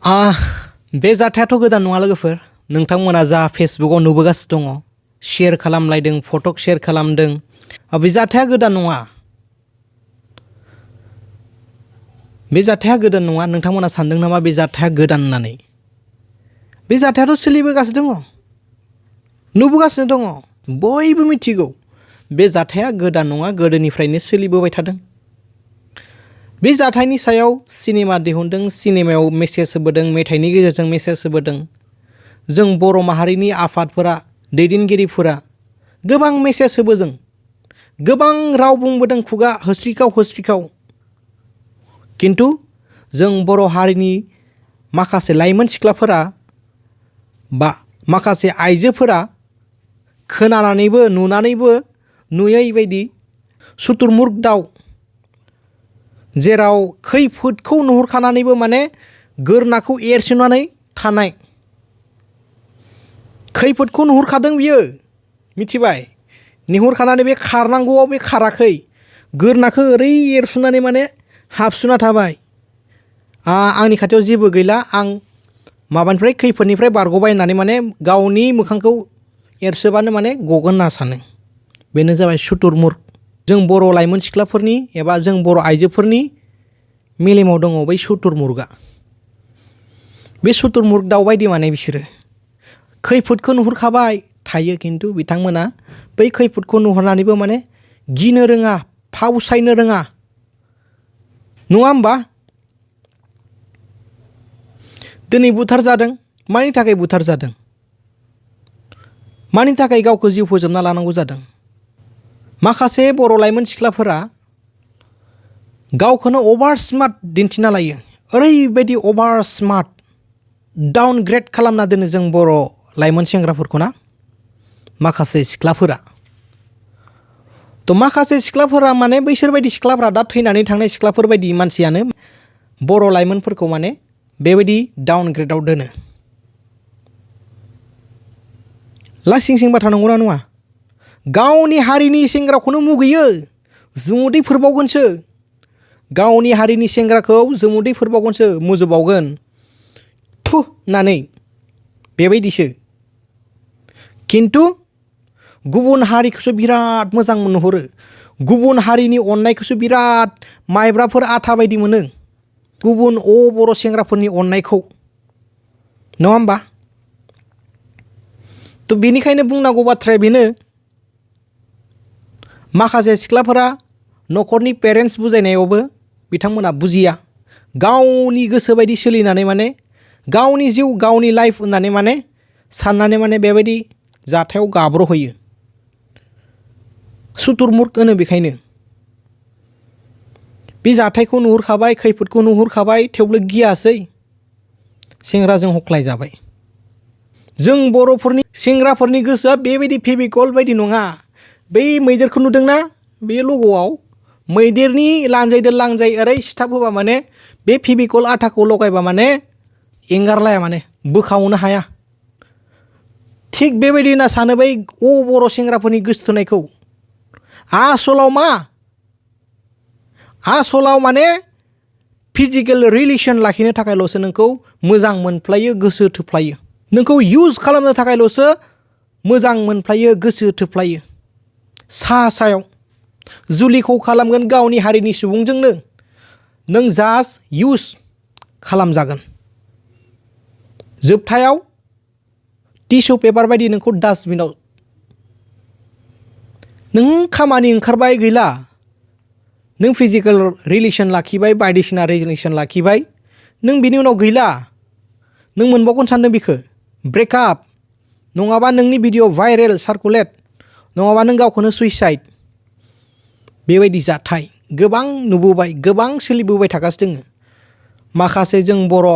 बे जाथायाथ' गोदान नङा लोगोफोर नोंथांमोना जा फेसबुकाव नुबोगासिनो दङ शेयार खालामलायदों फट' शेयार खालामदों बे जाथाया गोदान नङा नोंथांमोना सानदों नामा बे जाथाया गोदान होननानै बे जाथायाथ' सोलिबोगासिनो दङ नुबोगासिनो दङ बयबो मिथिगौ बे जाथाया गोदान नङा गोदोनिफ्रायनो सोलिबोबाय थादों बे जाथायनि सायाव सिनेमा दिहुनदों सिनेमायाव मेसेज होबोदों मेथाइनि गेजेरजों मेसेज होबोदों जों बर' माहारिनि आफादफोरा दैदेनगिरिफोरा गोबां मेसेज होबोदों गोबां राव बुंबोदों खुगा होस्रिखाव किन्तु जों बर' हारिनि माखासे लाइमोन सिख्लाफोरा बा माखासे आइजोफोरा खोनानानैबो नुनानैबो नुयै बायदि सुथुरमुर्ख दाउ जेराव खैफोदखौ नुहुरखानानैबो माने गोरनाखौ एरसोनानै थानाय खैफोदखौ नुहुरखादों बियो मिथिबाय नुहुरखानानै बे खारनांगौआव बे खाराखै गोरनाखौ ओरै एरसोनानै माने हाबसोना थाबाय आंनि खाथियाव जेबो गैला आं माबानिफ्राय खैफोदनिफ्राय बारग'बाय होननानै माने गावनि मोखांखौ एरसोबानो माने गगोन होनना सानो बेनो जाबाय सुथुरमुर्ख जों बर' लाइमोन सिख्लाफोरनि एबा जों बर' आइजोफोरनि मेलेमाव दङ बै सुथुरमुर्खआ बे सुथुरमुर्ख दाउ बायदि माने बिसोरो खैफोदखौ नुहुरखाबाय थायो किन्तु बिथांमोना बै खैफोदखौ नुहुरनानैबो माने गिनो रोङा फावसायनो रोङा नङा होमबा दिनै बुथार जादों मानि थाखाय बुथार जादों मानि थाखाय गावखौ जिउ फोजोबना लानांगौ जादों माखासे बर' लाइमोन सिख्लाफोरा गावखौनो अभार स्मार्ट दिन्थिना लायो ओरैबायदि अभार स्मार्ट डाउनग्रेड खालामना दोनो जों बर' लाइमोन सेंग्राफोरखौ ना माखासे सिख्लाफोरा माखासे सिख्लाफोरा माने बैसोरबायदि सिख्लाफोरा दा थैनानै थांनाय सिख्लाफोर बायदि मानसियानो बर' लाइमोनफोरखौ माने बेबायदि डाउनग्रेडआव दोनो लासिं सिं बाथ्रा नंगौना नङा गावनि हारिनि सेंग्राखौनो मुगैयो जुमुदै फोरबावगोनसो गावनि हारिनि सेंग्राखौ जुमुदै फोरबावगोनसो मुजुबावगोन थु होननानै बेबायदिसो किन्तु गुबुन हारिखौसो बिराद मोजां नुहुरो गुबुन हारिनि अननायखौसो बिराद माइब्राफोर आथा बायदि मोनो गुबुन बर' सेंग्राफोरनि अननायखौ नङा होमबा बेनिखायनो बुंनांगौ बाथ्राया बेनो माखासे सिख्लाफोरा न'खरनि पेरेन्टस बुजायनायावबो बिथांमोना बुजिया गावनि गोसो बायदि सोलिनानै माने गावनि जिउ गावनि लाइफ होननानै माने साननानै माने बेबायदि जाथायाव गाब्र'होयो सुथुरमुर्ख होनो बेखायनो बे जाथायखौ नुहुरखाबाय खैफोदखौ नुहुरखाबाय थेवबो गियासै सेंग्राजों हख्लाय जाबाय जों बर'फोरनि सेंग्राफोरनि गोसोआ बेबायदि फेभिकल बायदि नङा बै मैदेरखौ नुदोंना बे लग'आव मैदेरनि लान्जायदो लांजाय ओरै सिथाब होबा माने बे फेभिकल आथाखौ लगायबा माने एंगारलाया माने बोखावनो हाया थिग बेबायदि होनना सानो बै बर' सेंग्राफोरनि गोसोथोनायखौ आसलाव माने फिजिकेल रिलेसन लाखिनो थाखायल'सो नोंखौ मोजां मोनफ्लायो गोसो थोफ्लायो नोंखौ इउज खालामनो थाखायल'सो मोजां मोनफ्लायो गोसो थोफ्लायो सायाव जुलिखौ खालामगोन गावनि हारिनि सुबुंजोंनो नों जास्ट इउज खालामजागोन जोबथायाव टिसु पेपार बायदि नोंखौ डास्टबिनाव नों खामानि ओंखारबाय गैला नों फिजिकेल रिलेसन लाखिबाय बायदिसिना रिलेसन लाखिबाय नों बिनि उनाव गैला नों मोनबावगोन सानदों बेखौ ब्रेकआप नङाबा नोंनि भिडिअ भाइरेल सार्कुलेट नङाबा नों गावखौनो सुइसाइड बेबायदि जाथाय गोबां नुबोबाय गोबां सोलिबोबाय थागासिनो दङ माखासे जों बर'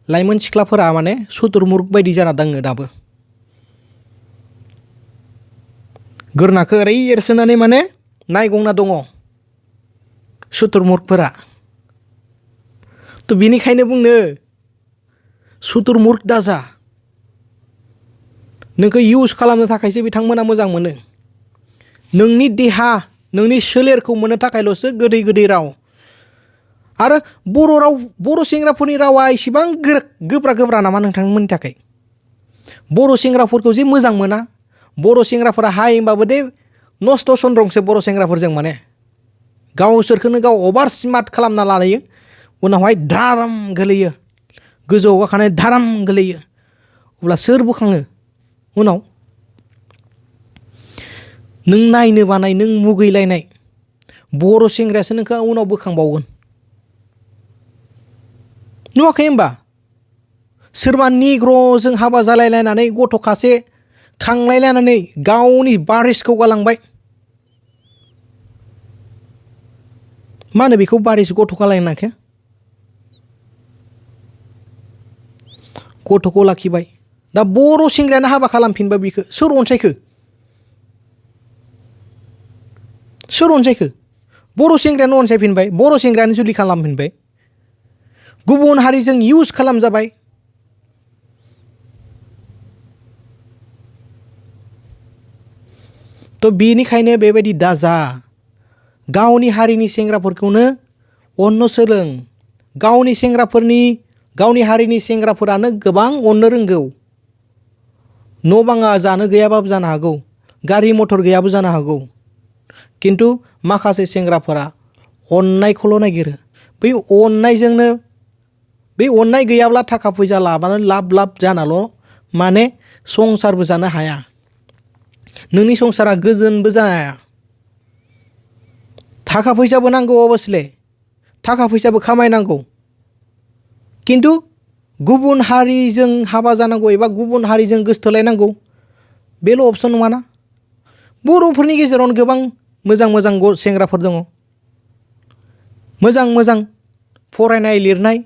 लाइमोन सिख्लाफोरा माने सुथुरमुर्ख बायदि जाना दङ दाबो गोरनाखौ ओरै एरसोनानै माने नायगंना दङ सुथुरमुर्खफोरा बेनिखायनो बुंनो सुथुरमुर्ख दाजा नोंखौ इउज खालामनो थाखायसो बिथांमोना मोजां मोनो नोंनि देहा नोंनि सोलेरखौ मोननो थाखायल'सो गोदै गोदै राव आरो बर' सेंग्राफोरनि रावा इसेबां गोब्रा नामा नोंथांमोननि थाखाय? बर' सेंग्राफोरखौ जे मोजां मोना, बर' सेंग्राफोरा हाय होमबाबो दे नस्थ' सन्द्रंसो बर' सेंग्राफोरजों माने गावसोरखौनो गाव अभार स्मार्ट खालामना लायो, उनावहाय धाराम गोलैयो, गोजौआव गाखोनानै धाराम गोलैयो। अब्ला सोर बोखाङो उनाव? नों नायनो बानाय, नों मुगैलायनाय बर' सेंग्रायासो नोंखौ उनाव बोखांबावगोन। नुवाखै होमबा? सोरबा निग्र'जों हाबा जालायलायनानै गथ' खासे खांलायलायनानै गावनि बारिसखौ गालांबाय। मा होनो बेखौ बारिस गथ' गालांनायखौ? गथ'खौ लाखिबाय। दा बर' सेंग्रायानो हाबा खालामफिनबाय बेखौ सोर अनसायखो? सोर अनसायखो? बर' सेंग्रायानो अनसायफिनबाय, बर' सेंग्रायानो जुलि खालामफिनबाय, गुबुन हारिजों इउज खालामजाबाय। थ' बेनिखायनो बेबायदि दाजा, गावनि हारिनि सेंग्राफोरखौनो अननो सोलों। गावनि हारिनि सेंग्राफोरानो गोबां अननो रोंगौ। न' बाङा जानो गैयाबाबो जानो हागौ, गारि मटर गैयाबो जानो हागौ, खिन्थु माखासे सेंग्राफोरा अननायखौल' नागिरो। बै अननाय गैयाब्ला थाखा फैसा लाबानो लाब जानाल' माने संसारबो जानो हाया, नोंनि संसारा गोजोनबो जानो हाया। थाखा फैसाबो नांगौ, अबस्ले थाखा फैसाबो खामायनांगौ, खिन्थु गुबुन हारिजों हाबा जानांगौ एबा गुबुन हारिजों गोसथोलायनांगौ बेल' अपसन नङाना। बर'फोरनि गेजेरावनो गोबां मोजां सेंग्राफोर दङ, मोजां फरायनाय लिरनाय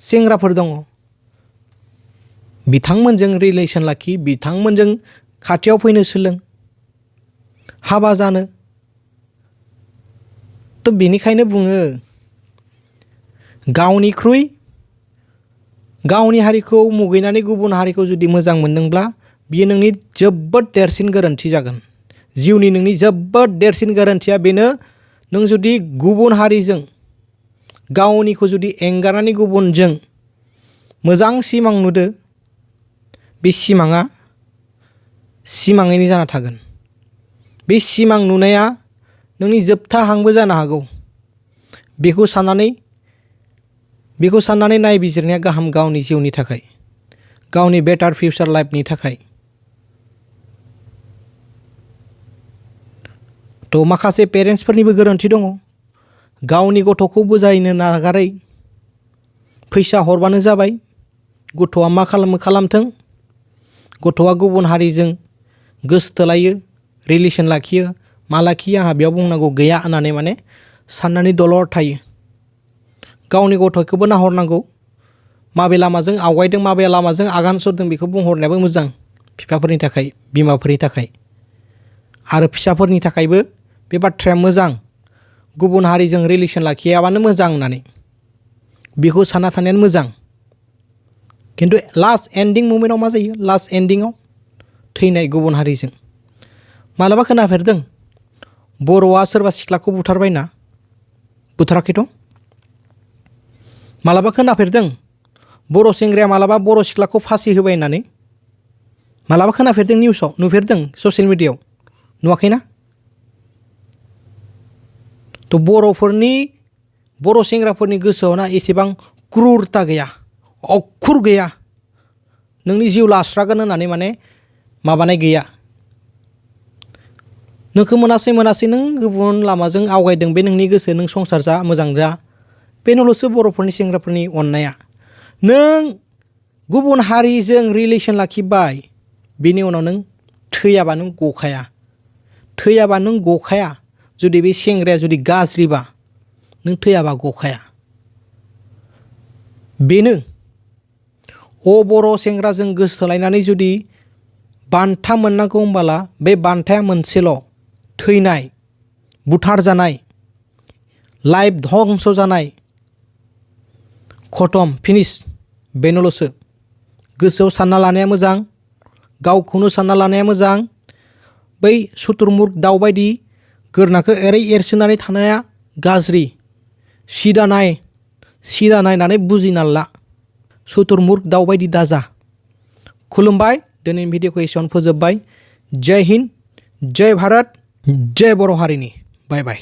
सेंग्राफोर दङ। बिथांमोनजों रिलेसन लाखि, बिथांमोनजों खाथियाव फैनो सोलों, हाबा जानो। थ' बेनिखायनो बुङो, गावनि हारिखौ मुगैनानै गुबुन हारिखौ जुदि मोजां मोनदोंब्ला बियो नोंनि जोबोद देरसिन गोरोन्थि जागोन। जिउनि नोंनि जोबोद देरसिन गोरोन्थिया बेनो, नों जुदि गुबुन हारिजों गावनिखौ जुदि एंगारनानै गुबुनजों मोजां सिमां नुदो, बे सिमाङैनो जाना थागोन। बे सिमां नुनाया नोंनि जोबथा हांबो जानो हागौ। बेखौ साननानै नायबिजिरनाया गाहाम, गावनि जिउनि थाखाय, गावनि बेटार फिउचार लाइफनि थाखाय। थ' माखासे पेरेन्टसफोरनिबो गोरोन्थि दङ, गावनि गथ'खौ बुजायनो नागारै फैसा हरबानो जाबाय, गथ'आ मा खालामो खालामथों, गथ'आ गुबुन हारिजों गोसथोलायो, रिलेसन लाखियो, मा लाखियो आंहा बेयाव बुंनांगौ गैया होननानै माने साननानै दलर थायो। गावनि गथ'खौबो नाहरनांगौ, माबे लामाजों आवगायदों, माबे लामाजों आगान सुरदों बेखौ बुंहरनायाबो मोजां बिफाफोरनि थाखाय, बिमाफोरनि थाखाय, आरो फिसाफोरनि थाखायबो बे बाथ्राया मोजां। गुबुन हारिजों रिलेसन लाखियाबानो मोजां होननानै बेखौ सानना थानायानो मोजां। खिन्थु लास्ट एन्डिं मुमेन्टआव मा जायो? लास्ट एन्डिंआव थैनाय गुबुन हारिजों। मालाबा खोनाफेरदों बर'आ सोरबा सिख्लाखौ बुथारबायना? बुथाराखैथ'? मालाबा खोनाफेरदों बर' सेंग्राया मालाबा बर' सिख्लाखौ फासि होबाय होननानै? मालाबा खोनाफेरदों निउसाव, नुफेरदों ससियेल मिडियायाव? नुवाखैना? थ' बर' सेंग्राफोरनि गोसोआव ना एसेबां क्रुरता गैया, अख्रुर गैया, नोंनि जिउ लास्रागोन होननानै माने माबानाय गैया। नोंखौ मोनासै नों गुबुन लामाजों आवगायदों, बे नोंनि गोसो, नों संसार जा, मोजां जा, बेनोल'सो बर'फोरनि सेंग्राफोरनि अननाया। नों गुबुन हारिजों रिलेसन लाखिबाय, बेनि उनाव नों थैयाबा नों गखाया। जुदि बे सेंग्राया जुदि गाज्रिबा नों थैयाबा गखाया। बेनो बर' सेंग्राजों गोसथोलायनानै जुदि बान्था मोननांगौ होनबाला बे बान्थाया मोनसेल', थैनाय, बुथारजानाय, लाइफ धंस जानाय, खतम, फिनिश, बेनोल'सो। गोसोआव सानना लानाया मोजां, गावखौनो सानना लानाया मोजां। बै सुथुरमुर्ग दाउ बायदि गोरनाखौ एरै एरसोनानै थानाया गाज्रि। सिदा नायनानै बुजिना ला सुथुरमुर्ख दाउ बायदि दाजा। खुलुमबाय, दिनैनि भिडिअखौ एसेयावनो फोजोबबाय। जय हिन्द, जय भारत, जय बर' हारिनि। बाय बाय।